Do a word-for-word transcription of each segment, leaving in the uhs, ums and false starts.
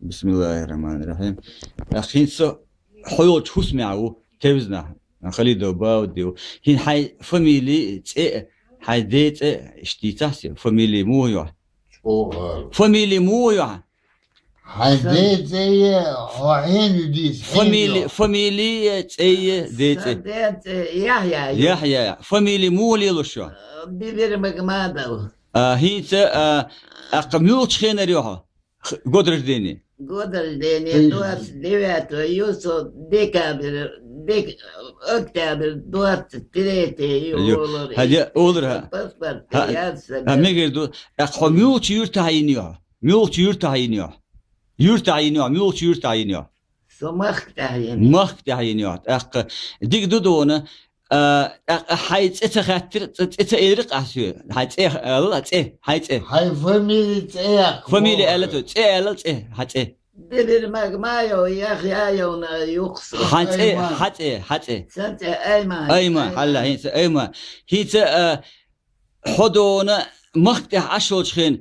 Бисмиллахир-рахманир-рахим. ТӀаккха хӀинца хьо йолчу хӀусамехь ву, Тевзанахь, Халидов Баудди ву. ХӀинца хьайн фамили, цӀе, хьайн ден цӀе иштта дийцахь сан, фамили муха ю хьан? ЧӀогӀа. Фамили муха ю хьан? Хьайн ден цӀе я, хьо хьенан дийца, хьенан ю? Фамили, фамили, цӀе я, ден цӀе. Сан ден цӀе Яхьъя ю. Яхьъя. Фамили муха лелош ю? Бибермагомадов. А, хӀинца, а, тӀаккха муьлхачу хенара ю хьо? Х-, год рождения? Год рождения двадцать девятого ю, со декабрь, дек-, октябрь двадцать третий ю, ю, олура. Хьан де-, олура, хьан? Паспорт яц сан. Хьан, мегар ду. ТӀаккха хьо муьлхачу юьртахь йина ю хьо? Муьлхачу юьртахь йина ю хьо? Юьртахь йина ю хьо, муьлхачу юьртахь йина ю хьо? Со Махка тӀехь йина. Махка тӀехь йина ю хьо. ТӀаккха дика ду дуьйна, а, тӀаккха хьайн цӀе ца хаьттира, цӀе, цӀе ца элира-кх ахь соьга. Хьайн цӀе аьлла, цӀе, хьайн цӀе. Хьайн фамили цӀе яхка. Фамили аьлла тхуна, цӀе аьлла, цӀе, хьайн цӀе. Бибермагомадов Яхьъя ю-кх сан. Хьайн цӀе, Айман. Хьайн цӀе, хьайн цӀе. Сан цӀе Айман. Айман, Айман. Хьалла, хӀинца Айман. ХӀинца, а, хьо дуьйна Махка тӀехь Ӏаш йолчу хенахь,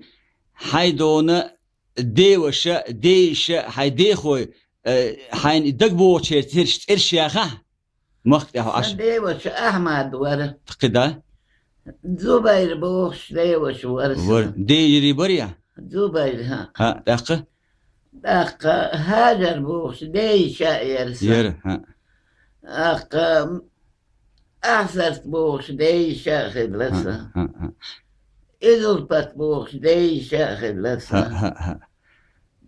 хьайн дуьйна деваша, дейиша, хьайн дехой, э, хьайна дагабогӀучеран цӀераш, цӀераш яхахьа? Махка тӀехь Ӏаш. Сан деваша Ахьмад вара. ТӀаккха да? Зубайр бохуш деваша вара сан. Вара. Ден йирий бара я? Зубайр, хьан. ХӀан, тӀаккха? ТӀаккха Хьажар бохуш дейиша яра сан. Яра, хӀан. ТӀаккха Ахьсарт бохуш дейиша хилла сан. ХӀан, хӀан, хӀан. Изулпат бохуш дейиша хилла сан. ХӀан, хӀан, хӀан.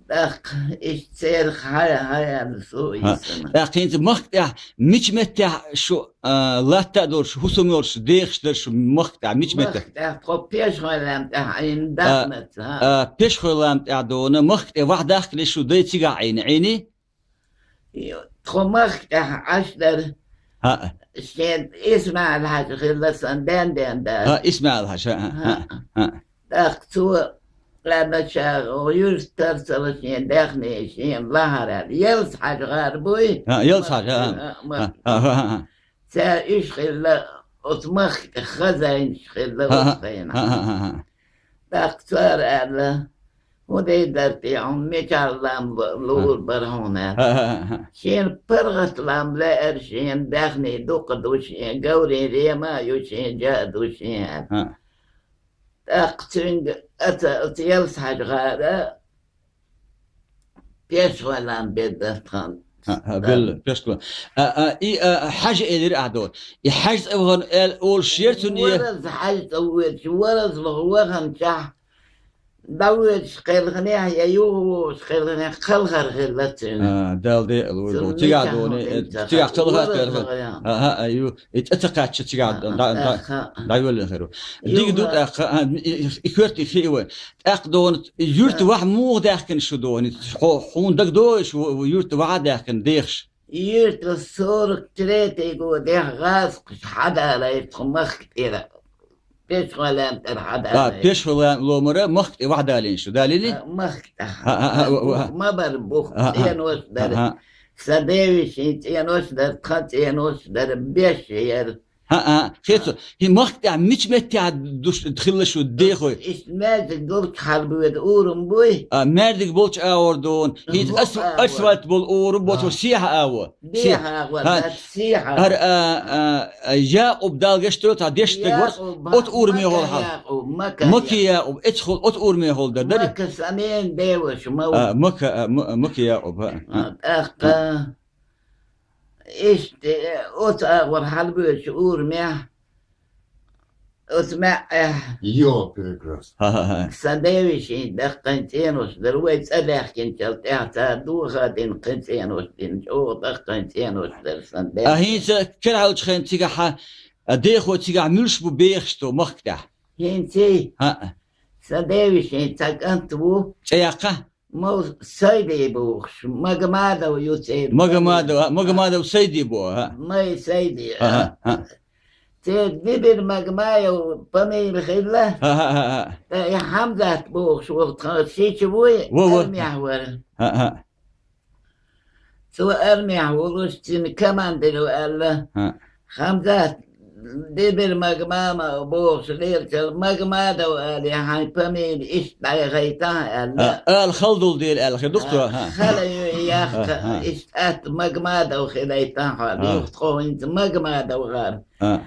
ТӀаккха иштта церах хьан, хьан яьлла со. ХӀан. Йисана. ТӀаккха хӀинца Махка тӀехь мича меттехь шу, а, латта а долуш, хӀусам йолуш, дехаш дара шу Махка тӀехь, мича меттехь? Махка тӀехь тхо Пешхойн лам тӀехь Ӏийна, а, дахнаца, хӀан. А, Пешхойн лам тӀехь дуьйна, Махка тӀе вахьа дахкале шу дай цигахь Ӏийна, Ӏийний? Тхо Махка тӀехь Ӏаш дара. ХӀаъ. Шен ИсмаӀал-Хьаьжа хилла сан ден-ден дас. ХӀаъ, ИсмаӀал-Хьаьжа, хӀаъ, хӀаъ, хӀаъ. ТӀаккха цо аьлла, ша юьртара ца ло шен даьхни, шена лахьара аьлла. Ялс-Хьаьжа гӀар буй? ХӀаъ, Ялс-Хьаьжа, хӀаъ. Махка, хӀаъ, хӀаъ, хӀаъ. Цара уьш хилла, оцу Махка тӀе хазайнаш хилла оцу хенахь. ХӀаъ, хӀаъ, хӀаъ, хӀаъ. ТӀаккха цара аьлла: «ХӀун дийр дара те хьуна, мичахь лам лур бара хьуна?» — аьлла. ХӀаъ, хӀаъ, хӀаъ. Шена паргӀат лам лаьара, шена даьхни дукха ду, шен говрийн рема а ю, шен жа а ду шен, аьлла. ХӀаъ. ТӀаккха цуьнга аца, аца Ялс-Хьаьжа гӀара Пешхойн лам бен дан тхан. ХӀаъ, хӀаъ, белла, Пешхойн лам. А, а, и, а, Хьаьжа элира ахь доху. И Хьаьжа цӀа вахана аьлла олуш яра цунна, я? Вараза Хьаьжа цӀа воьдуш, вараза вахана чохь, дӀавоьдуш кхелхинехь я юха вогӀуш кхелхинехь кхалхар хилла цуьнан. А, Далла декъала вуй. Цигахь дуьйна, э, цигахь кхалхар, кхалхар. ХӀаъ, хӀаъ, ю. И цӀа ца кхаьчча цигахь дӀа-, дӀа-, дӀайоьллина хир ву. Дика ду тӀаккха, а, и, и, и коьрта хи вай. ТӀаккха дуьйна, юьрта вахьа муха даьхкина шу дуьйна? Хьо, хьуна дагадогӀий шу юьрта вахьа даьхкина дехаш? Юьрта сорок третий годехь гӀазкхаша хьадалайра тхо Махка тӀера. Пешхойн лам тӀера хьадалайра. А, Пешхойн лам ломара Махка тӀе вахьа далийна шу, далийний? А, Махка тӀе. А, а, а, ва, ва. Ма бара бух, а, а, цӀенош дара. А, а. Сан девешин цӀенош дара, тхан цӀенош дара, беш яра. ХӀаъ, хӀаъ, хета со. ХӀин Махка тӀехь мича меттехь душ-, хилла шу дехой? Иштта маьждиг долчу хьалабоьду урам буй? А, маьждиг болчу агӀор дуьйна. ХӀинца ас-, асфальт болу урам боцу, сехьа агӀо. Сехьа агӀо, хӀаъ, дац, сехьа. ХӀара, а, а, а, Якъуб, Дала гечдойла, цхьа дешна стаг вара, оцу урамехула хьал. Мака Якъуб, Мака Якъуб. Мака Якъуб, эцхула оцу урамехула дара, дара? Мака сан ненан деваша ма ву. А, Мака, а, Ма-, Мака Якъуб, хӀаъ, хӀаъ. А, тӀаккха. Иштта, оцу агӀор хьалабоьдучу урамехь, оцу маьӀӀехь. Йо, прекрасно. ХӀаъ, хӀаъ, хӀаъ. Сан девешин даккхийна цӀенош дара, вай цӀа даьхкинчул тӀаьхьа цара доха а дина, кхин цӀенош дина, чӀогӀа даккхийна цӀенош дара сан девешин. А хӀинца карахьалчу хенахь цигахь, а, дехо цигахь муьлш бу бехаш цо Махка тӀехь? ХӀинций? ХӀаъ. Сан девешин цхьа кӀант ву. ЦӀе яккха? Мов Сайди бохуш, Магомадов ю церан. Магомадов, а, Магомадов Сайди бу, а? Май Сайди, а. Аха, а. Церан Бибермагомаев памела хилла. Аха, аха, аха. Ткъа и Хьамзат бохуш волу тхан сича вуй, во, во. Армехь вара. Аха. Цо армехь волуш, цуьнан командир ву аьлла. Аха. Хьамзат, Дибир Магомадов бохуш лелачал, Магомадов али хьайн фамили иштта дӀаяхайтахьа аьлла. А, ала хала долу дела аьлла хир ду-кх цо, а, хӀа. Хала ю яхка, а, а, иштта атта Магомадов хилайтахьа, а, юха тхо хӀинца Магомадов гӀар. А.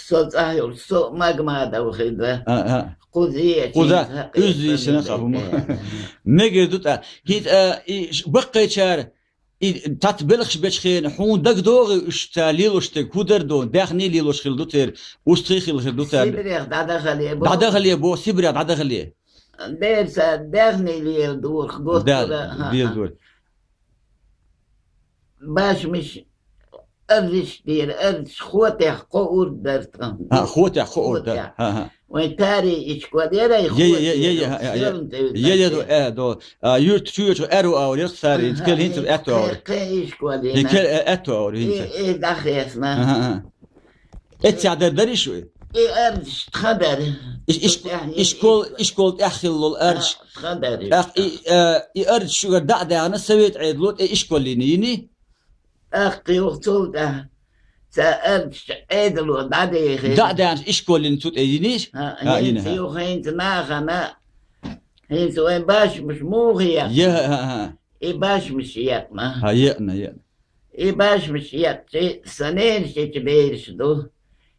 Со цӀахь йолуш, со Магомадов хилла. А, а. Кхуза, кхуза, уьзза йисина хьа хӀума. Мегар ду тӀаккха. ХӀинца, а, и ш-, баккхийчара И тата белхаш бечу хенахь хьуна дагадогӀий уьш ца лелош дерг, хӀун дара дона, даьхний лелош хилла ду тера, устагӀий хилла хир ду тера. Сибрех дӀадахале бо. ДӀадахале бо, Сибрех дӀадахале. Дерса даьхний лела дурх, да, гуттара, лела дурх. Башмиш арзиш дера, арзиш хотех кхо урд дара тхан. А, хотех кхо урд дара. Хотех. Ха, ха. Вайн тари ишкол ярай, е, е, е, е, е, е, е, до, э, до, а, юрт чуечу аьру аур, ярх сари, ага, кел хинцер аьтту аур. Кхе ишкол. И кел, э, аьтту аур, хинцер. И, и дахесна. Ага, ага. Эцця дар дариш вай? И арзиш тхан дар. Иш-, иш-, ишкол, ишкол тӀеххиллол арзиш. Тхан дар. Ах, и, э, и арзиш шугар дӀа а даьгӀна, совет Ӏедало тӀе ишкол йина йини? ТӀаккха юха цул тӀаьхьа ца арзаш Ӏедало дӀадехира. ДӀа а даьгӀна ишкол йина цу тӀе йинийша? ХӀа, а, хӀинца йина, хӀа. Юха хӀинца нахана, хӀинца вайн башмаш муха екъна? Е, хӀа, хӀа. И башмаш екъна. ХӀа, екъна, екъна. И башмаш екъчи, сан ненаш ича бераш ду.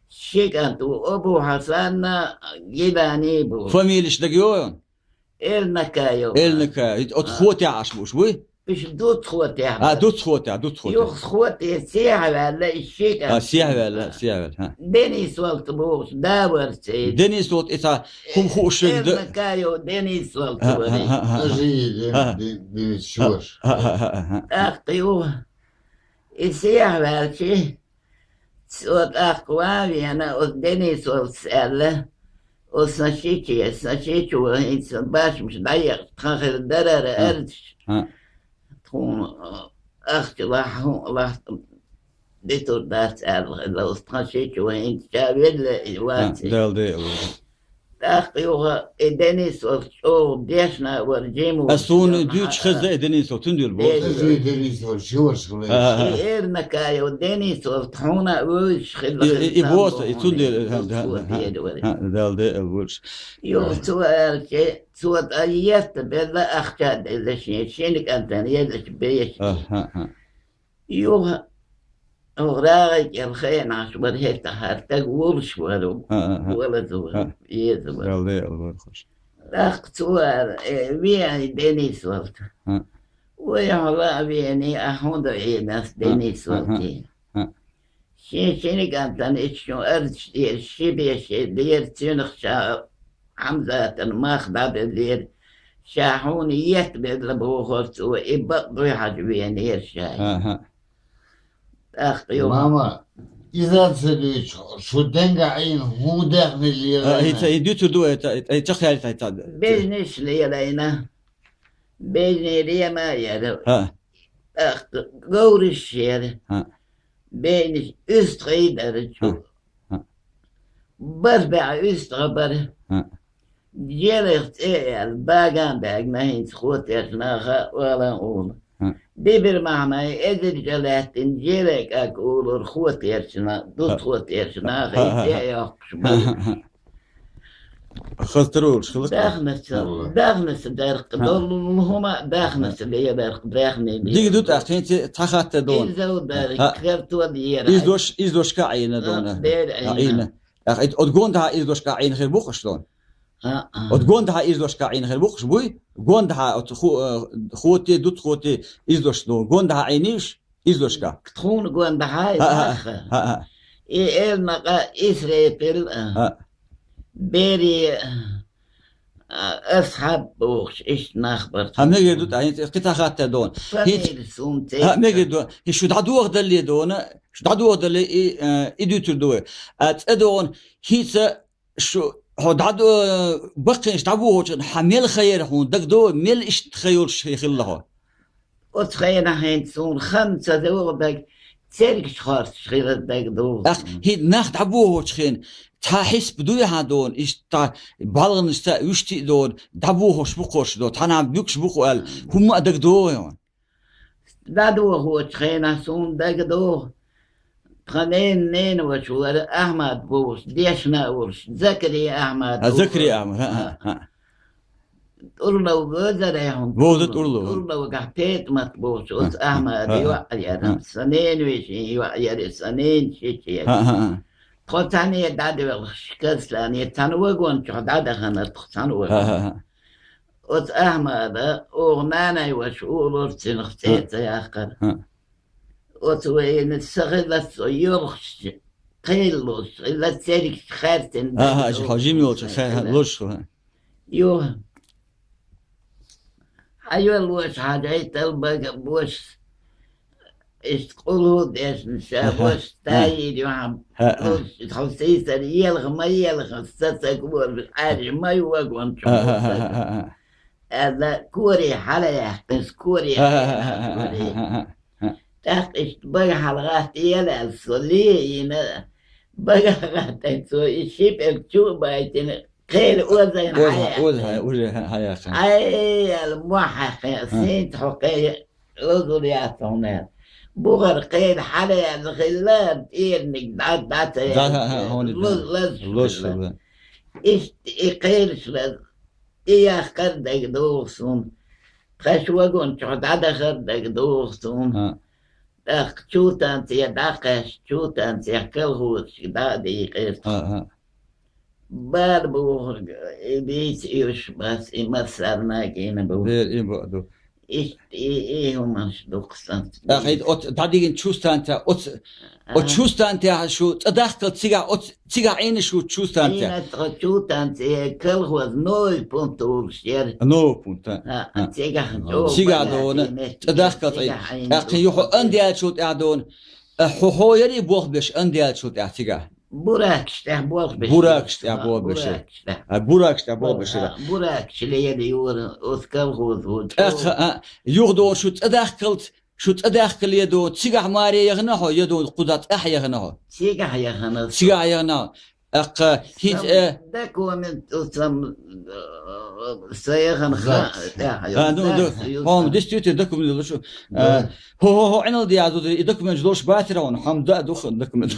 Ши кӀант ву, Абу Хьасанна Гидани бу. Фамилиш дага йогӀу? Эльнакаев. Эльнакаев. Оцу хотехь Ӏаш бууш буй? Уьш Дуцхотехь. А, Дуцхотехь, Дуцхотехь. Юха Хотехь сехьаваьлла, и ши кӀант. А, сехьаваьлла, сехьаваьлла, хӀа. Денис волта бохуш, да вара церан. Денис волта, и цхьа хӀума хууш верг ду. Эльнакаев Денис волта вара. ХӀа, хӀа, хӀа, хӀа. Ажиев Де-, Денис шош. ХӀа, хӀа, хӀа, хӀа. ТӀаккха юха и сехьаваьлчи, цо тӀаккха ван а вена, оцу Денис волтас аьлла, оцу сан шиче, сан шичо хӀинца сан башмаш дӀаекъча, тхан хир дарара арзаш. ХӀа. Тхуна, а, ахча лахь, хӀун а лахь, дитур дац аьлла хилла, оцу тхан шичо хӀинца ша велла и ваций. ХӀа, Дала декъала войла. ТӀаккха юха и Денис волта чӀогӀа дешна а вара, жима а вара. Ас суна дуьйцуш хеза и Денис волта, цундела боху. Хеза и Денис волта, ши варш хилла. ХӀа, хӀа, хӀа. И Эльнакаев Денис волта хьуна а вевзаш хилла. И, и, и боху, и цундела, хӀа, хӀа, хӀа, хӀа, Дала декъала войла. Юха цо аьлча, цо тӀа етта белла, ахча а делла шен, шина кӀантана еллачу беша. ХӀа, хӀа, хӀа. Юха, оха рагӀий кӀел хенахь бара хӀетахь, хӀара стаг волуш вара, хӀа, хӀа, хӀа. Валаза вара, хӀа. Веза вара. Дала декъала войла хӀуш. ТӀаккха цо аьлла, э, вен Денис волта. ХӀа. Вай хьо ла а вений, ахь хӀун до Ӏийнас, хӀа, Денис, хӀа, хӀа, волтий? ХӀа. Шен шина кӀантана ича шун арзаш дера, ши беше дера, цуьнах ша Хьамзатан мах дӀабеллера, ша хьуна етта белла бохура цо, и бакъ дуй хьажа венера шай. ХӀа, хӀа. ТӀаккха юха. Мама, иза ца дуьйцу, шу денга Ӏийна хӀун даьхни лела? А, хӀинца и дуьйцур ду, это, это, это чекхъяьллита, это. Бежнаш лелайна. Бежнийн рема яра. ХӀа. ТӀаккха говраш яра. ХӀа. Бежнаш уьстагӀий дара чу. ХӀа. ХӀа. БархӀ бӀе уьстагӀа бара. ХӀа. Желех цӀе а яьлла, баган баьгна хӀинца Хотехь наха а, Олан Ула. ХӀа. Дибир Махьмай эзар жа лаьттина Желе кӀаг олура Хотехь на-, Дуцхотехь наха, хӀа, и хӀа, цӀе а йоккхуш бара. ХӀа, хӀа, хӀа. Хаза тара волуш хилла. Дахнаса, хӀа, дахнаса дарх, хӀа, доллу хӀума а дахнаса леларх, дахне лела. Дика ду тӀаккха, хӀинца цхьа хатта дона. Иза дар, хӀа, хӀа, картон ера. Из дош, из дошка Ӏийна дона. Бер Ӏийна. Ӏийна. ТӀаккха оцу гондахьа из дошка Ӏийна хир бу-кх уьш дона? ХӀа-а. Оцу гондахьа из дошка Ӏийна хир бу-кх уьш буй? Гондахьа оцу ху-, э, Хотехь, Дуцхотехь из дош дона. Гондахьа Ӏийна уьш? Из дошка. Тхуна гондахьа, хӀа-а, нах. ХӀа-а. И Элнакъа Исрепил, а, хӀа, Бери, а, Асхьаб бохуш, иштта нах бара. ХӀа, мегар ду тӀаккха, хӀинца кхин цхьа хатта дона. Фамилия суна ца... ХӀа, мегар ду. И шу дӀадохадалле дона, шу дӀадохадалле и, э, и дуьйцур ду вай. А цӀа дона, хӀинца шу, хьо дӀадо-, баккхийчу дӀавохучу хьан мел хан яра хьуна дагадогӀий, мел иштта хан йолуш хилла хьо? Оцу хенахь хӀинца суна хан ца догӀу дага, цергаш хорцуш хилар дагадогӀу. Ах, хӀинца нах дӀабохучу хенахь, цхьа хьисап дуй хьан дона, иштта бӀалгӀанашца а, вуьшта а дона, дӀабохуш бу-кх уьш дона, цхьана буьгуш бу-кх аьлла, хӀумма а дагадогӀий хьуна? ДӀадохочу хенахь суна дагадогӀу. Тха ненан ненавоша вара Ахьмад бохуш, дешна а волуш, Закари Ахьмад. А, Закари Ахьмад, хӀа, хӀа, хӀа. ТӀурлов везарий хьуна? Вовза ТӀурлов. ТӀурловгахь Петамат бохуш, оцу Ахьмада йоӀ яра. ХӀа. Сан ненавешин йоӀ яра, сан ненан шича яра. ХӀа, хӀа, хӀа. Тхо цхьаьна дӀадоьлхуш, Каслане, цхьана вагон чохь дӀадахана тхо цхьана вагон. ХӀа, хӀа, хӀа. Оцу Ахьмада, оха нанай ваша олура цуьнах, цӀе а ца яьккхира. ХӀа. Оцу вайна сан хилац со йолхуш, кхел луш, хилац цергаш хаьрцина. ХӀа, хӀа, хьо жима йолчу, хӀа, луш, хӀа. Юха. Хьан йоллош хьан гайтал бага бош, иштта къулхӀу дешна ша бош, таийр юхьан, луш, хьо сийсара елха, ма елха, сан саг вора, Ӏаьржа ма ю вагон чу. Аьлла, коре хьала яьккхина, коре хьала яьккхина. ТӀаккха иштта бага хьала гӀатта ела аьлла, со ле йина, бага гӀатта цо и шипелг чу а байтина, кхел озайна хьаяьккхина. Оза хьая, уже хьаяьккхина. Ай, аьлла, мохь хьаькхина, синца хьо кхел озур яц хьуна аьлла. Бухара кхел хьала яьлла хилла, тӀерниг дӀа, дӀа ца яьлла, луз, лазаш хилла. Иштта и кхелаш лаза. И яхкар дага догӀу суна. Тхаш вагон чохь дӀадахар дага догӀу суна. ТӀаккха чу станция дӀакхаьчча, чу станциях колхозашка дӀа а дийкъира тхо. Бала бохург, и бийца уьш бац, и массарна а гина бу. Дера, и бу ду. Иштта и, и хӀуманаш ду-кх сан. ТӀаккха и оцу дӀадигина чу станция, оцу, оцу чу станция шу цӀа дахкал цигахь, оцу Цигахь Ӏийна шу чу станция? Ӏийна тхо чу станция, колхоз новый пункт олуш яра. Новый пункт, а. А, а. Цигахь чӀогӀа. Цигахь дона, цӀа дахкал цӀа. ТӀаккха юха Ӏийна. Ан даьллачул тӀаьхьа дона. А, хьо, хьо яри болх беш, ан даьллачул тӀаьхьа цигахь? Буракаш тӀехь болх беш. Буракаш тӀехь болх беш. Буракаш тӀехь. А, буракаш тӀехь болх беш. А, буракаш лера юра, оцу колхоз ву. ТӀаккха, а, юха дона шу цӀа дахкалц, Шу цӀа дахкале дона, цигахь маре яхана хьо, я дона кхузахь цӀахь яхана хьо? Цигахь яхана. Цигахь яхана. ТӀаккха хӀинца, э, документ, оцам, э, са яхана ха-, тӀехь. А, ну, да, хьо, действительно, документ луш. Э, хьо, хьо, хьо, Ӏинал де язу, и документ луш бацара хьуна, хьамда а духа документ.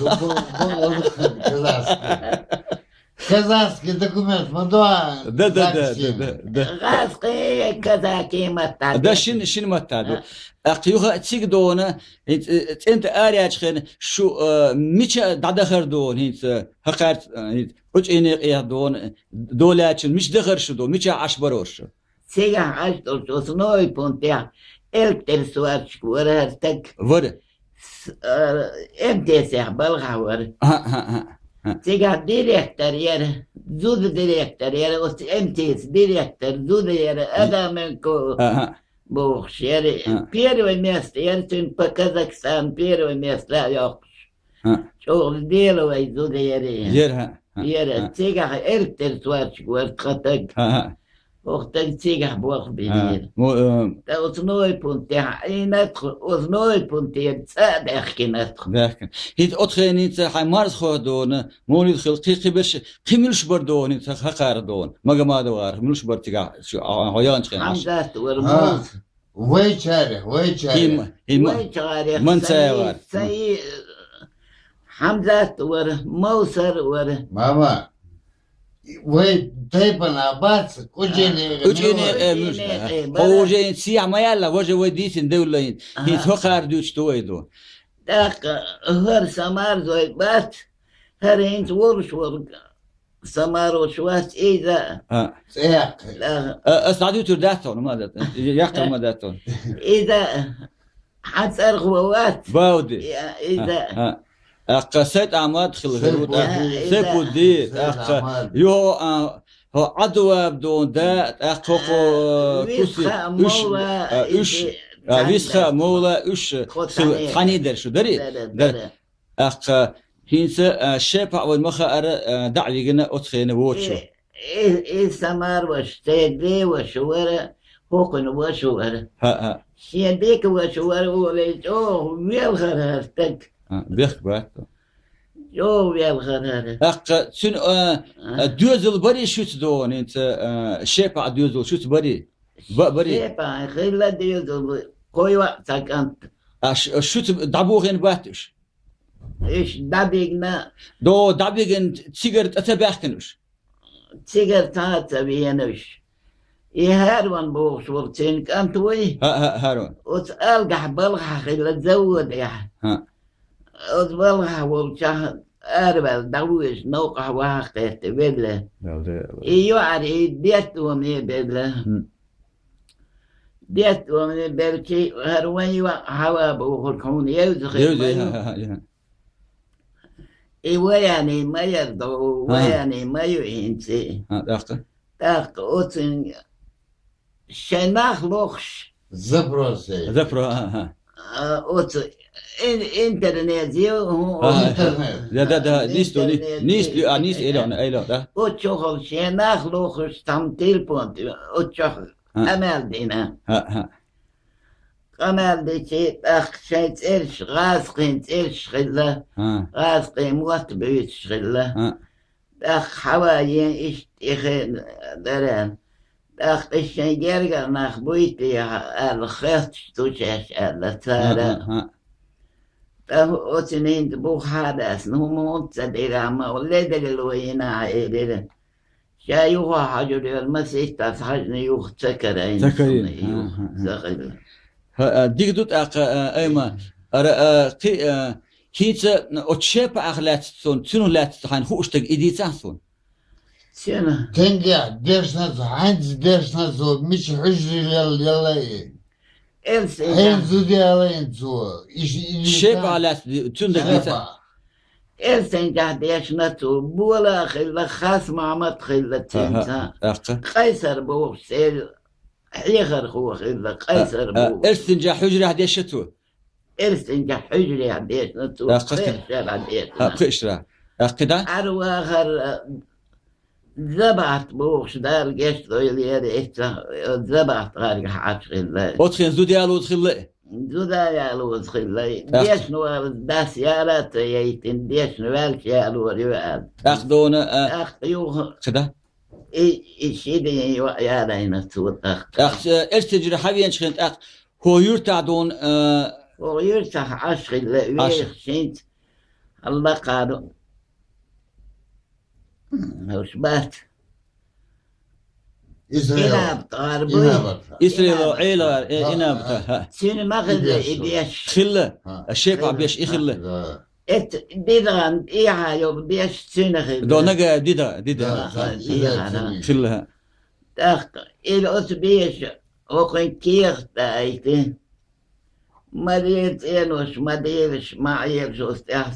Казахский документ ма дуа? Да, да, да, да, да, да. Газ кхе казаки матта. Да, шин, шин матта ду. А. ТӀаккха юха цига дона, хӀинца, э, цӀента араяьча хена, шу, э, мича дӀадахар дона, хӀинца, э, хӀакхарца, э, хӀинца, ӀучӀийне къех дона, долаьчун, мича дахар шу дона, мича Ӏаш баро шу? Цигахь Ӏаш долчу оцу новый пунктехь электр сварщик вара хӀара стаг. Вара. С-, а, МТС-ехь балхахь вара. Аха, аха, аха. Цигахь директор яра, зуда директор яра, оцу МТС директор зуда яра, Адаменко бохуш яра. Первое место яра цуьнан по Казахстану, первое место а йоккхуш. ЧӀогӀа делавай зуда яра. Яра, аха. Яра, цигахь электр сварщик вара тхан стаг. ХӀокху стаг цигахь болх бинера. ТӀаккха оцу новый пунктехь Ӏийна тхо, оцу новый пункте цӀа а даьхкина тхо. Даьхкина. ХӀинца оцу хенахь хьайн марзхо дона, муьлха хила, кхин, кхин берш, кхин муьлш бар дона, хӀинца хӀокхара дона. Магомадовгара, муьлш бар цигахь, шу, а, хьо яханчу хенахь. Хьамзат вара, муьлш. Вайчарех, вайчарех. Вайчарех, Манцаевгара. Хьамзат вара, Мовсар вара. Мама, вай тайпана бац, КӀучӀийне, КӀучӀийне, э, муьлш. Хьо уже хӀинца сехьа ма яьлла, важа вай дийцина девлла хӀинца. ХӀинца хӀокхара дуьйцуш ду вай ду. ТӀаккха хӀара сан марзой бац, хӀара хӀинца волуш волу. Сан марзо вац иза. А. ЦӀе яккхий. А, ас дӀадуьйцур дац хьуна, ма дац. Яккхар ма дац хьуна. Иза хьан цӀарах ван вац? Бауди. Я, иза. А, а. ТӀаккха Сайт-Ахьмад хила хир ву, тӀаккха Сайпудди, тӀаккха юха, а, хьо Ӏадваб дон да, тӀаккха хӀокхо, а, Висха, Мовла, а, уьш, а, Висха, Мовла, уьш хила цхьаьний дара шу, дарий? Дара, дара. ТӀаккха хӀинца, а, Шепа вайн ма хаара, а, дӀа а вигина оцу хенахь воцуш. И, и, и сан марзо ваша, церан ден ваша вара, хӀокхуьнан ваша вара. ХӀаъ. Шен дика ваша вара, олий, чӀогӀа велхара хӀара стаг. А, бехк бац. ЧӀогӀа велхара хӀара. ТӀаккха цуьнан, а, а, доьзал барий шуьца догӀу хӀинца, а, Шепа доьзал шуьца барий? Ба-, барий? Шепа хилла доьзал, кхо йоӀ, цхьа кӀант. А ш-, шуьца дӀабохийна бац уьш? Уьш дӀабигна. До дӀабигна цигара тӀа ца баьхкина уьш? Цигара ца, ца вена уьш. И ХӀарон бохуш волу цуьнан кӀант вуй? ХӀаъ, хӀаъ, ХӀарон. Оцу алгахь балхахь хилла заводехь. ХӀаъ. Оцу балхахь волчохь араваьлла дӀавоьжуш, новкъахь ваха кхетта велла. Валла, валла. И йоӀар и деттоне белла. ХӀм. Деттоне белчи, хӀара вайн йоӀ Хьава бохург хьуна евза хир ма ю. ХӀаъ, хӀаъ, хӀаъ. И ваяний ма яра до, хӀаъ, ваяний ма ю хӀинца. ХӀаъ, тӀаккха? ТӀаккха оцун шайн нах лохуш. Запрос. Запрос, хӀаъ, хӀаъ. А, оцу ин-, интернет ю, хӀун, хӀаъ, хӀаъ. Интернет. Да, да, да, интернет, нийса ду, ни-, интернет, нийса ду, а, нийса интернет. Эйло, эйло, да? Оцу чохь шайн нах лохуш, там телефон, оцу чохь хӀаъ, къамел дина. ХӀаъ, хӀаъ. Къамел дичи, тӀаккха шайн цӀераш, гӀазкхийн цӀераш хилла, хӀаъ, гӀазкхийн мотт буьйцуш хилла. ХӀаъ. ТӀаккха Хьава ен иштта тӀехь дара. ТӀаккха и шайн гергара нах буй те аьлла, хетташ ду шаьш аьлла цара. ХӀаъ, хӀаъ, хӀаъ. ТӀаккха оцу нинда буха хьадасна, хӀума хӀунда ца дира, ма ледарло йина хьан элира. Ша юха хьажур йолу маситтас хьажна юха ца карайна. Ца карийна. Суна и юха, хӀаъ, хӀаъ, хӀаъ, ца хилла. ХӀаъ, а, дика ду тӀаккха, а, айма, ара, а, кхи-, а, хӀинца оцу Шепаъах лаьцна суна, цунах лаьцна хьайна хууш стаг и дийцахьа суна. Цуьнан. Тенге дешна цо, хьаьнца дешна цо, мича хьуьжарий лел-, лелла и. Элсинга. Хьенан зуда ялийна цо? Иш-, и Шепа лаьцна, цуьнан дагийца. Шепа. Элсингахь дешна цо, Бола хилла, Хас Махьмад хилла цуьнца. ХӀаъ, тӀаккха? Къайсар бохуш церан хьехархо хилла, Къайсар бохуш. Элсингахь хьуьжарехь дешна цо? Элсингахь хьуьжарехь дешна цо, тӀаккха? Пхи шарахь дешна. ХӀаъ, пхи шарахь. ТӀаккха кхин дӀа? Ара вахар, Забахт бохуш, Дала гечдойла яра, эццахь Забахт гӀаргахь Ӏаш хилла. Оцхен зуда ялоза хилла? Зуда ялоза хилла. ТӀаккха? Дешна валаза дас яра а ца яйтина, дешна ваьлча ялор ю аьлла. ТӀаккха дона, а, тӀаккха юха, кхин дӀа? И, и ши ден йоӀ ялийна цо тӀаккха. ТӀаккха, э, Элсинджара хьавеанчу хенахь тӀаккха хӀокху юьртахь дона, э, хӀокху юьртахь Ӏаш хилла, Ӏаш. Вехаш хӀинца хьаллакхара. Уьш бац. Исраил. Инаб тӀара буй. Инаб тӀара. Исраило, Инаб тӀара. Ӏело, э, хӀа, Инаб тӀара, хӀа. Цуьнан ма хилла и беш. Хилла. ХӀа. Шепа беш и хилла. Да. Эт дидагӀан тӀехьа йолу беш цуьнан хилла. До нага дида, дида. Да, да, дида, да. Хилла. ТӀаккха, и оцу беша, хӀокхуьнан кехат даийти. Ма дера цӀенош, ма дераш, ма Ӏелаш оцу тӀехь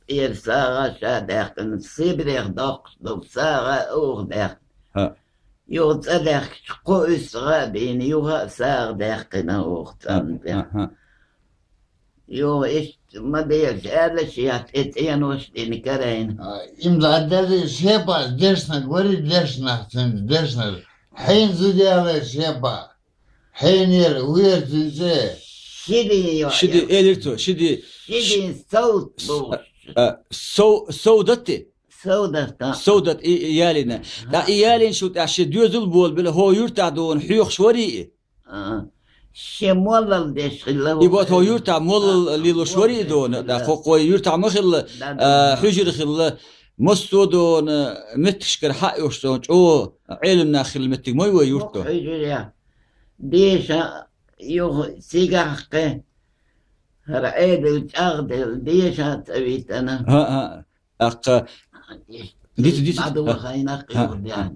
тӀера сагӀа ша даьккхина, Сибрех доккхуш долу сагӀа оха даьккхина. ХӀаъ. Юха цӀа даьхкича, кхо уьстагӀа а бийна, юха а сагӀа даьккхина оха цӀарна тӀехь. ХӀаъ, хӀаъ. Юха иштта ма дераш, аьлла шех тӀе цӀенош а дина карайна. А, имза дерриг Шепас дешнарг варий дешнах цуьнца дешнарг. Хьенан зуда ялийра Шепа? Хьенера вера цуьнца? Ши ден йо-, ши ден, элира цо, ши ден. Ши ден совт бохуш. А, сов-, совдат и? Совдат, а. Совдат и, и ялийна. ТӀаккха и ялийначул тӀаьхьа шен доьзал болабелла, хӀокху юьртахь дона хьоьхуш варий и? А. Шен моллал деш хилла. И боху, хӀокху юьртахь моллал лелош варий и дона? Да, да. ТӀаккха хӀокху юьртахь ма хилла, да, да, а, да, хьуьжар хилла, массо а дона меттигашкара хьа а йолуш дона, чӀогӀа Ӏелам нах хилла меттиг ма ю вай юрт. ХӀокху хьуьжарехь деша юха цигахь кхин, хӀара Ӏедал чӀагӀделла, деша а ца витана. ХӀаъ, хӀаъ. ТӀаккха дита, дита. ДӀадохайна кхин. ХӀаъ, юха хӀаъ. ДӀаьхьа.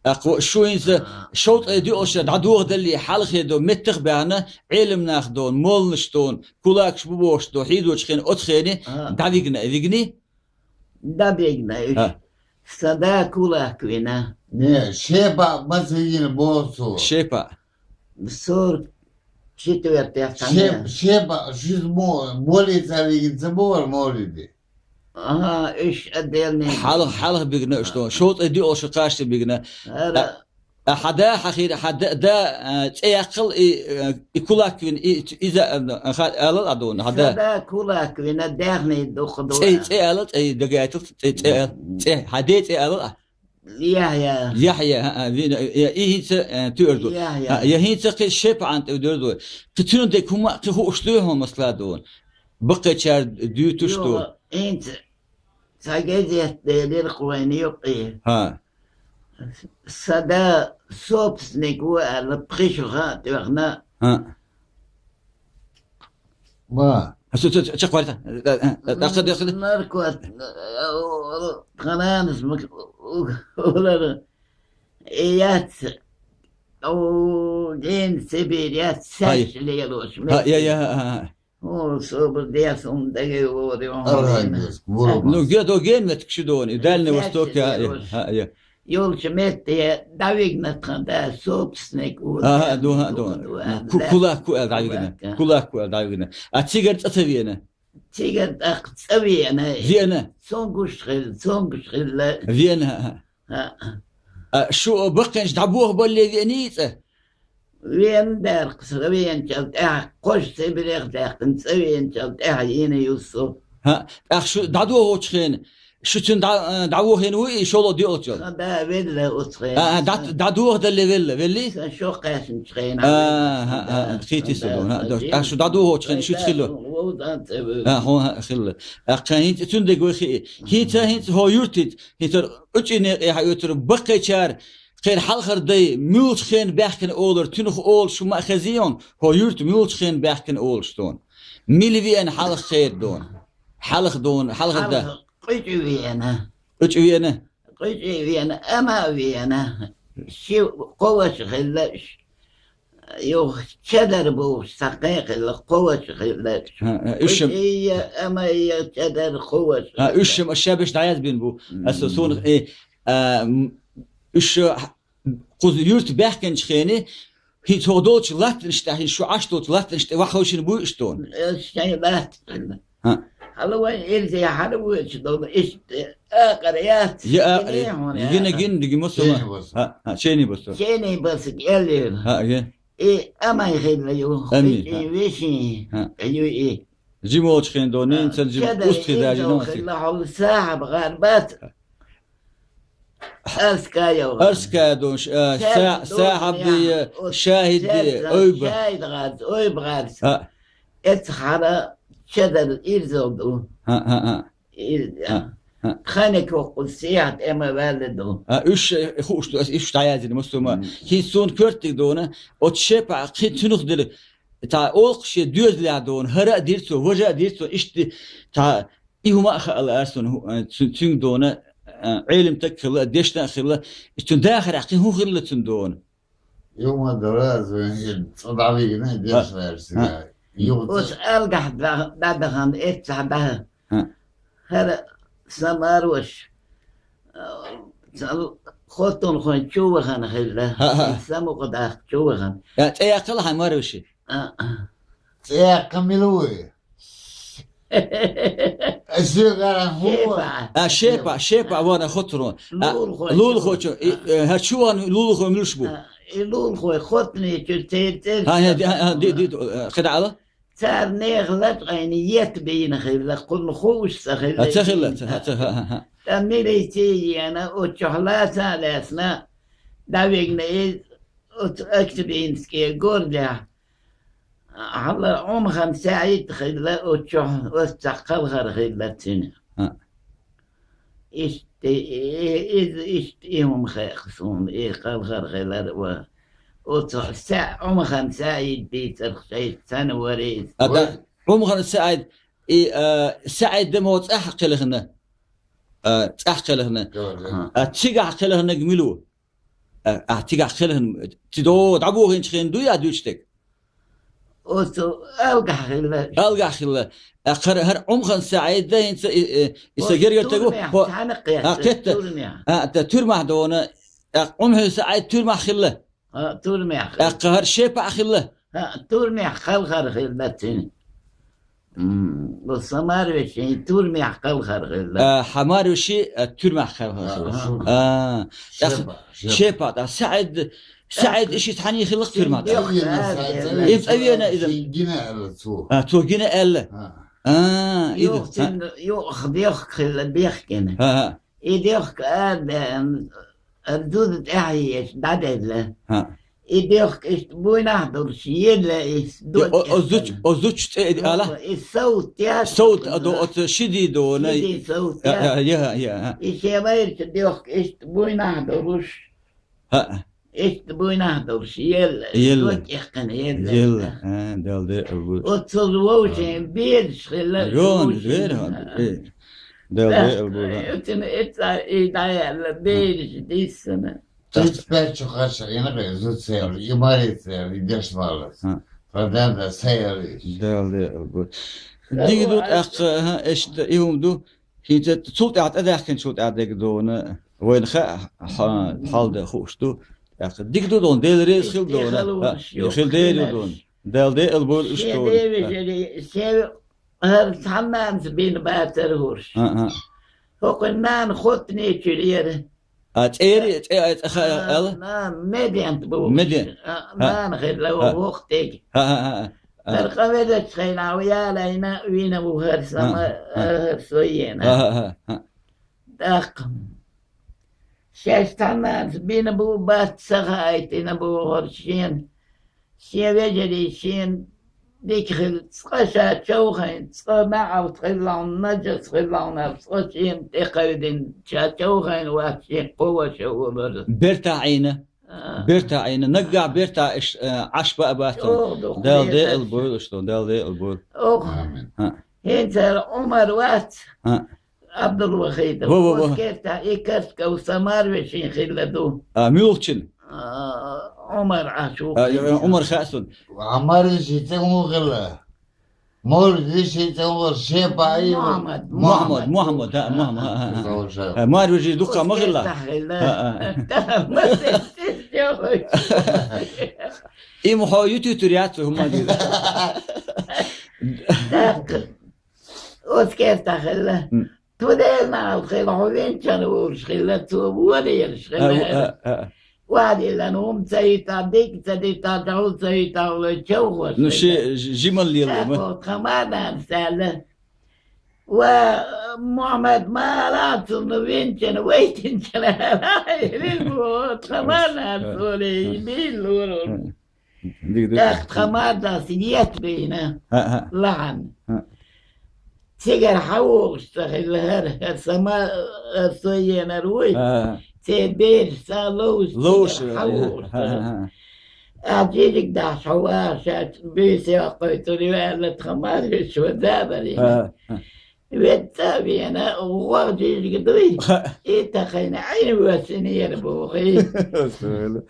ТӀаккха шу хӀинца, а, шовзткъе диъалгӀа шо дӀадохадалле хьалхе до меттах а баьхна, Ӏелам нах дона, молланаш дона, кулакаш бу бохуш до, хьийзочу хенахь оцу хене, а, дӀавигна, вигний? ДӀавигна уьш. ХӀаъ. Сан да кулак вина. Не, Шепа маца вигина боху цо. Шепа. Сорок четвёртый Шеп-, цхьана. Шепа, шуьза мо-, моллица вигина ца бохура моллиде? Ага, уьш отдельный. Хьалха, хьалха бигна уьш тхуна. Шовзткъе диъалгӀа шо кхаччалц бигна. ХӀара. А, а хьан да, хьан хир, хьан да, да, а, цӀе яккхал и, а, и кулак вина, и, иза, а, ха-, алал а дуна, хьан да. Сан да кулак вина, даьхни дукха ду. ЦӀе, цӀе алал, цӀе дагайтал, цӀе, цӀе ал-, цӀе, хьан ден цӀе алал а. Яхьъя. Яхьъя, хӀаъ, вина, я, и хӀинца, э, туьар ду. Яхьъя. ХӀаъ, я хӀинца кхин Шепа ан тӀе дуьр ду. Кхин цуьнан дерг хӀума, кхин хууш дуй хьуна масала дуна? Баккхийчара дуьйцуш ду. Юха, ХӀинца цхьа газет делира кху вайна юкъе. ХӀа. Са да собственник ву аьлла, пхи шу хан а тоьхна. ХӀа. Ма. Ца, ца, ца, чакхварта. Да, да, да, да, да. Наркот, тхананас ма, у-, улар, и яц, о, ген Сибирь яц, ХӀа. Сач лелош, ХӀа, я, я, меттиг. ХӀа, ХӀа. О, собар дес, ун даге вори, он Архангельск, ген. Мурманск. Ну, ге-, до ген меттиг шу дони, Дальний Восток, я, я, Сач лелош. ХӀа, я. Йолчу метте дӀавигна тхан да, собственник ву, ХӀа, ХӀа, да, ду, ХӀа, ду. Ду, ду, ку-, да. Кулак ку аьлла дӀавигна. Кулак, ХӀа. Кулак ку аьлла дӀавигна. А цигара цӀа ца вена? Цигара тӀаккха цӀа вена. Вена. Цунгуш хилла, цунгуш хилла. Вена, ХӀа, ХӀа. ХӀа. А шу баккхинчу дӀабохабалле вений цӀа? Вена даьркх, цӀа веначул тӀаьхьа, кхош Сибирех даьккхина, цӀа веначул тӀаьхьа йина Юсуп. ХӀа, тӀаккха шу дӀадохучу хенахь, шу цуьнан дӀа-, а, дӀавохийна вуй и шолгӀа доьалгӀачул? Сан да велла оцу хенахь. А, а, дӀа-, дӀадохадалле велла, веллий? Сан шо кхаьчначу хенахь А, велла, сан хӀа, да, хӀа, сан хетий со да, дона, хӀа, сан да. ТӀаккха шу дӀадохучу хенахь шуьца хилла? Сан вовзан ца вевза. А, хӀун, хӀа, хилла. ТӀаккха хӀинца цундерг вай хии. ХӀинца, хӀинца хӀо юрт хӀинца, хӀинца ученикъе хьаоьцур баккхийчара, кхеран хьалхара дай муьлхачу хенахь баьхкина олура, цуьнах олуш ма хезий хьуна, хӀо юрт муьлхачу хенахь баьхкина олуш дона. Мила веана хьалха кхера дона? Хьалха дона, хьалхара да. Хьалха къуьчӀ веана. КъуьчӀ веана? КъуьчӀ веана, ама веана. Ши кхо ваша хилла уьш. Юха чадар бохуш, цхьа кхин хилла, кхо ваша хилла уьш. ХӀа, хӀа, уьш ам- КъуьчӀийя, амайя, чадар кхо ваша хилла. ХӀа, уьш ам аш шабеш дӀаяздина бу. Аса Мгм. суна, э, а, м, уьш, а, кхуза юрт баьхкинчу хене, хӀинца хӀокху долчу латтанаш тӀехь, хӀинца шу Ӏаш долчу латтанаш тӀе вахавшина буй уьш дона? Э, шайн латта хилла. ХӀа. Хьала вайн ирзе хьала воьдуш долу, иштта акъара яц. Я акъара. Гина хьуна, я акъара. Гина, гина, дигима суна. Чени баса. ХӀа, хӀа, чени баса. Чени баса, кӀеллера. ХӀа, я. И амай хилла ю, Ами, кхечи хӀа. Вешин, хӀа. Ю и. Жима волчу хен дона, ХӀа. Инца жима Чадар уст хи даьжина инзал васи. Хилла хьула сахьаб гӀар бац. Арская йолу. Арская долуш, а, Саьрца са-, долу сахьаб я, я, оцу шахид я, Саьрца ойба. Шахид гӀарц, ойба гӀарц. А. Эцхьара чадар ирзал ду. А, а, а. Ир-, А, а. Ханек воккху сехьа тӀема ваьлла ду. А, уьш, э, хууш ду, ас уьш дӀаяздина, муслума. Мгм. ХӀинца суна коьртиг дона, оцу шепа кхин цуьнах дели, цхьа олкхуш шен доьзалехь дона, хӀара а дира цо, важа а дира цо, иштта, цхьа И хӀума а хаала аса суна, хӀу-, а, цу-, цуьнга дона, а, Ӏелим таг хилла, дешна а хилла, и цуьнан дахарехь кхин хӀун хилла цуьнан дона? Юма дара, цӀа дӀавигна, А, деш лаьрса. А. Юха Оцу алгахь да-, дӀадахана, эццахь даха. А. ХӀара сан марош, а, сан хоттунхойн чу вахана хилла. А, а. Сан мукъа дахка чу вахана. А, цӀе яккхал хьан мароши? А, а. ЦӀе яккха мила ву? Ас вегара хӀун вара? Шепа. А, шепа, шепа, вара хоттур ван. А, лулахочун. Лулахочун, и, э, хӀара чу ван лулахой муьлш бу? А, и лулахой хоттуне чу церан цӀераш. А, хӀа, ди, а, а, ди, ди, э, кхидӀа ала? Цара нехан лачкъайна етта бийна хилла, кхунна хууш ца хилла. А, ца хилла, ца, ца, ха, ха, ха. ТӀа милице а йена, оццахь лаца а лаьцна, дӀавигна иза, оцу Актюбинские гордехь. Хьала Ӏумхан СаьӀид хилла, оццахь, оццахь кхалхар хилла цуьнан. А. Иштта, и, и, иза иштта и хӀума хаьа суна, и кхалхар хилар ва. Оцу Са-, Ӏумхан СаьӀид дийцарх шайца санна вара иза. А, да, Ӏумхан СаьӀид, и, а, СаьӀид мо цӀахь кхелхина. А, цӀахь кхелхина. Ага. А, цигахь кхелхинарг мила ву? А, а, цигахь кхелхина, ци до дӀабохийначу хенахь дуй а дуьйцуш дерг? Оцу алгахь хилла. Алгахь хилла. А, хӀара, хӀара Ӏумхан СаьӀид да хӀинца и, и, и са гергара таг ву? Турмехь, хӀо-, цхьаьна кхетта, а, кхетта. Турмехь. А, та турмахь дона, а, Ӏумхан СаьӀид турмахь хилла. А, турмехь хилла. ТӀаккха хӀара шепа а хилла. А, турмехь кхалхар хилла цуьнан. М, бу сан марвешин турмехь кхалхар хилла. А, хьан марвеши, а, турмехь кхалхар хилла. Аха. А, тӀаккха шепа, шепа. Шепа, тӀаккха СаьӀид, СаьӀид иши цхьаьний хилла турмахь тӀаккха. Им цӀа вена, им цӀа вена иза. Гина аьлла цо. А, цо гина аьлла. А. А, иза. Юха цуьнан, юха бехк хилла, бехкина. А, а. И дехка ара беана, ара зуда тӀаьхьаеш дӀаделла. ХӀа. И дехк иштта буйнахь долуш елла иза. О, о, зуч, о, зуч цӀе ала? И совт яц. Совт а до, оцу шиди дона. Шиди совт яц. Я, я, я. И шен майрачу дехк иштта буйнахь долуш. ХӀаъ. Иштта буйнахь долуш елла. Елла. Дот эккхина елла. Елла. А, Дала декъал бу. Оццул вовшийн бераш хилла. Рон, вовшийн. Вер, ха, э. Дала декъал бу, да. Оццул эццахь и дӀаяьлла бераш диссина. Тридцать пять чу кхача гӀина кхе зуцер, и марица, и дешмалас. А. Проданда саяли. Дала декъал бу. Дига ду тӀаккха, ха, эшта, и хӀума ду. ХӀинца цул тӀаьхьа тӀадаьхкинчул тӀаьхьа дерг дона, вайна хаьа, хьа-, хьал дан хууш ду. ТӀаккха дика ду дона, Дела реза хила дона. Хила Дела ю дона. Дала декъал бойла уьш дона. Шен девежарий, шен хӀара цхьаннанас бина бацара хӀорш. А, а. ХӀокхуьнан нана Хоттане чуьра яра. А, цӀери, цӀе, а, цӀе ха-, а, ала? Нана Медент бу. Медент. А, а. Нана хилла вохтиг. А, а, а, а. ХӀара къа везачу хенахь ялайна вина ву хӀара сама, а, а, хӀара со ена. А, а, а, а. ТӀаккха. Шаьш цхьаннанас бина бу, бац ца хаийтина бохура шена. Шен вежарий шена дика хилла, цкъа ша човхайна, цкъа маьӀалт хилла хьуна, нажас хилла хьуна, цкъа шена тӀекхевдина, ша човхайна вац шен кхо ваша а валара. Бертахь Ӏийна. А. Бертахь Ӏийна. Наггахь бертахь иш, а, Ӏаш баа бац хьуна. ЧӀогӀа дукха Дала декъал бойла уьш дона, Дала декъал бойла. Ох. Амин. А. ХӀинца хӀара Ӏумар вац. А. Абдулвахидов. Во, во, во. Оцу кертахь и Карсков сан марвешин хилла ду. А, муьлхачун? А, Ӏумар Ӏаш ву. А, Ӏумар хаьа суна. Ӏумар вешин цӀе муха хилла? Муьлхачун вешин цӀе муха хилла? Шепа и Мухьаммад, Мухьаммад, Мухьаммад, да, Мухьаммад, а, а, а. Муьлхачун. А, марвешин дуккха ма хилла? Оцу кертахь хилла. А, а. Ма сестис йой. И ма хьо ютуьйтур яц хӀума дийла. ТӀаккха. Оцу кертахь хилла. М. Тхо Делан нахал хилла, хьо винчан волуш хилла, цо волаелаш хилла. А, а, а. Вадиллан хӀума ца йита, дика ца дита, дӀо ца йита, вай човхош хилла. Ну, ши-, жи-, жималла лела ма. ТӀаккха тхан марнанас аьлла: «Ва, Мухьаммад, ма ала цунна винчан, вайтинчан ала», — элира боху, тхан марнанас олий, бийла лору. Дика ду. ТӀаккха тхан марнанас етта бийна. ХӀаъ, хӀаъ. Лахьан. ХӀаъ. Цигара хьан вогӀуш ца хилла хӀара, хӀара сама, хӀара со енар вуй. ХӀаъ, хӀаъ. Церан бераш ца ловзуш, ловзуш цигара хьан вогӀуш ца хилла. ХӀаъ, хӀаъ. Ахь жижиг дахьаш хьо ваха шаьш буьйса йоккхуьйтур ю аьлла, тхан марвеш ван забарина. ХӀаъ, хӀаъ. Ведда а вена, гӀо жижиг дуй, и тахана Ӏин воьссинера бохий.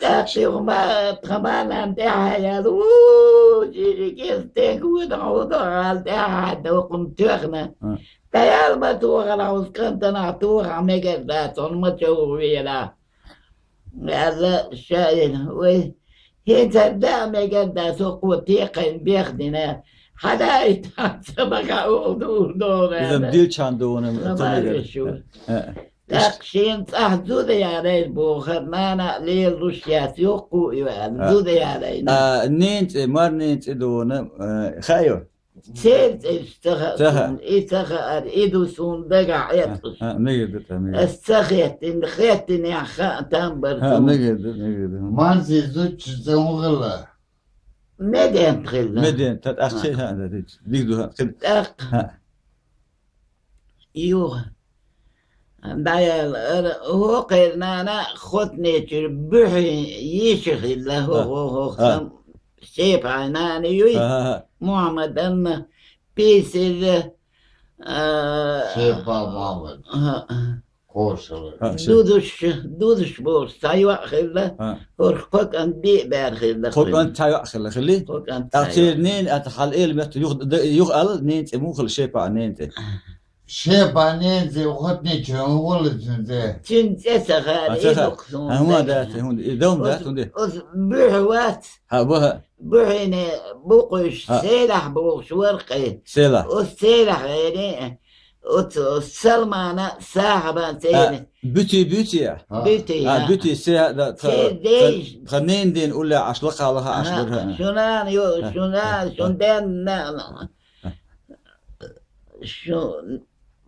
ТӀаккха юха ма-, тхан марнанна тӀаьхьа яьлла, у, жижиг, иза стенга ву, хьо догӀал тӀаьхьа доккхун тоьхна. ТӀаьхьа ма тохара хьо, кӀантана тохахь мегар дац, хьуна ма човха велахь. Аьлла, ша йина, вай, хӀинца даа мегар дац, со кхо текхайна бехдина. Хьан даийтахьа ца баха оха дур догӀу иза аьлла. Дилчан дугӀуна ца мегар. Ца мегар шу. ХӀаъ. ТӀаккха шена цӀахь зуда ялайна боху, хӀара нана а лелалуш яц, йоккху и ваьлла, а, зуда ялайна. А, ненан цӀе, марненан цӀе дугӀуна, а, хаьа? Церан цӀераш ца хаьа суна, и ца хаьара, и ду суна дагахь Ӏеткъаш. А, а, мегар ду тӀа, мегар. Ас ца хеттина, хеттинехь хаьа там бара суна. А, мегар ду, мегар ду. Манзи зудчун цӀе хӀун хилла? Медент хилла. Медент, тӀаккха, а, хи-, а, да, ди-, диг ду, хи-, тӀаккха. А. Юха. ДӀаяла ара, хӀокхеран нана Хотнечуьра буьхьин йиша хилла, хӀо, хӀо, хӀо, а, хам, Шепа нана юй, а, а, а, Мухьаммаданна, Писира, а, Шепа Мухьаммад. А, а. Кхошала. А, ши-, Дудуш, Дудуш бохуш цхьа йоӀ хилла, а, хӀорш кхо кӀант, биъ бер хилла. Кхо кӀант, цхьа йоӀ хилла, хилли? Кхо кӀант, а, цхьа йоӀ. Церан ненан, а, хьал эла метта юха, д-, юха ала, ненан цӀе муха хилла, Шепа ненан цӀе? Шепа ненан цӀе Хотнечуьра хӀун хилла цуьнан цӀе? Цуьнан цӀе ца хаьа, а, ца хаьа. И дукха суна. А, хӀун дац, хӀун, и дам дац, хӀун де? Оцу буьхьа вац. ХӀа, бу хӀа. Буьхьине букъуьйш, а, Селахь бохуш вара кхин. Селахь. Оцу Селахь вене, оцу Салмана сахьабан цӀе. А, Буьти, Буьти, а? А. Буьти, а, а. Буьти, се, да, тха, церан дайша. Тха, тха ненан ден уллехь Ӏаш, лакха лаха Ӏаш, а, бара, а. Шуна а йо-, а, шуна, а, шун а, денна. Шу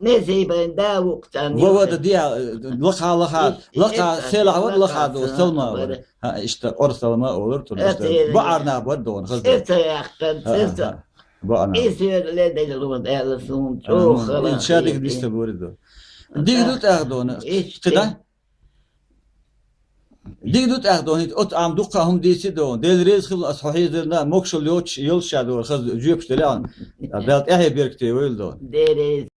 Несибайн да вукхтан. Во, во, да, диа, лакха, лакха, лакха, селахь вар, лакха до, салма вар. Ха, иштта, ор салма олур тур. Баъарна бар дон, хаз. Эца яхтан, эца. Баъарна. Исер ле дел румад, эла сун, чо хала. Ин шадик диста буридо. Дигду тах дон. Кида? Дигду тах дон, от ам дукха хум диси дон. Дел рез хил ас хохизерна, мокшул йоч, йолша дон, хаз жуепш делян. Бел тахе беркте вел дон. Дерез.